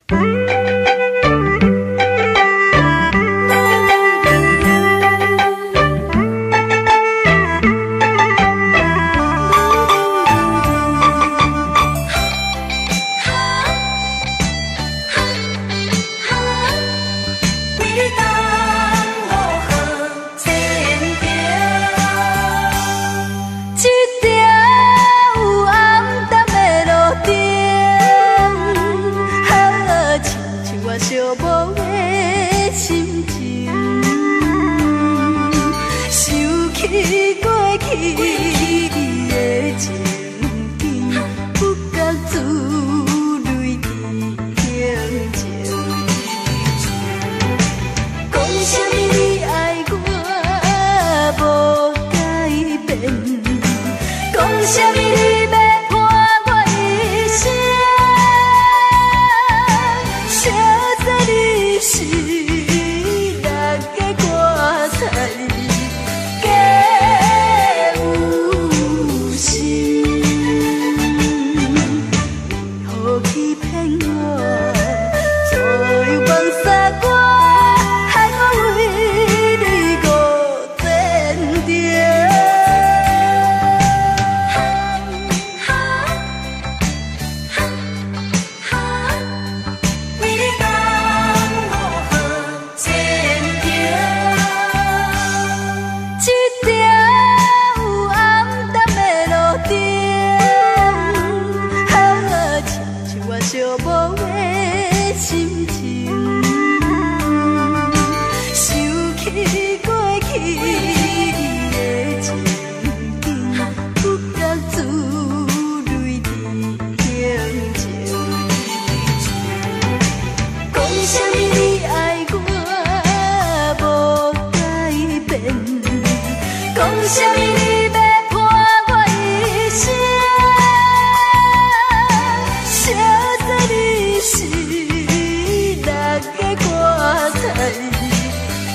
为你等我好前程。這條有暗淡的路燈，啊，親像我寂寞的心情，想起過去的情景，不覺珠淚佇眼前。講啥物你愛我無改變，講啥物你欲伴我一生，誰知你是六个歌仔假有心，為何欺騙我？怎樣放捨我，害我為你孤前程。為你等我好前程。這條有暗淡的路燈，啊，親像我寂寞的心情，想起過去的情景，不覺珠淚佇眼前。講啥物你愛我無改變，講啥物你欲伴我一生，誰知你是六个歌仔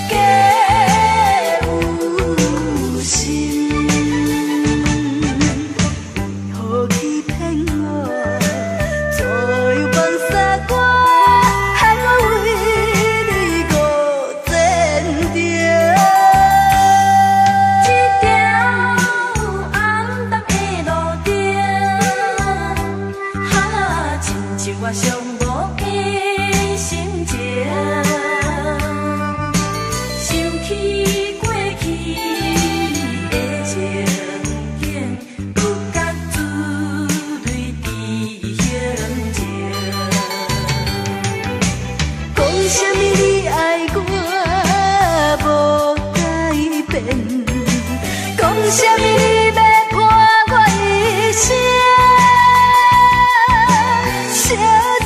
假有心，為何欺騙我？怎樣放捨我，害我為你孤前程。這條有暗淡的路燈，啊，親像我寂寞的心情，想起過去的情景，不覺珠淚佇眼前。講啥物你愛我無改變，講啥物你欲伴我一生，誰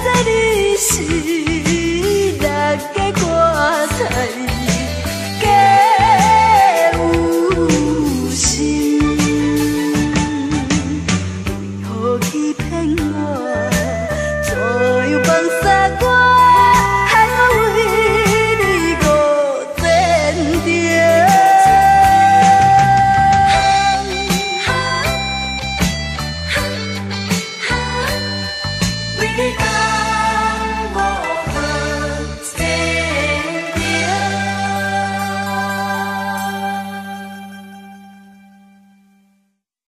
知你是六个歌仔假有心，為何欺騙我？怎樣放捨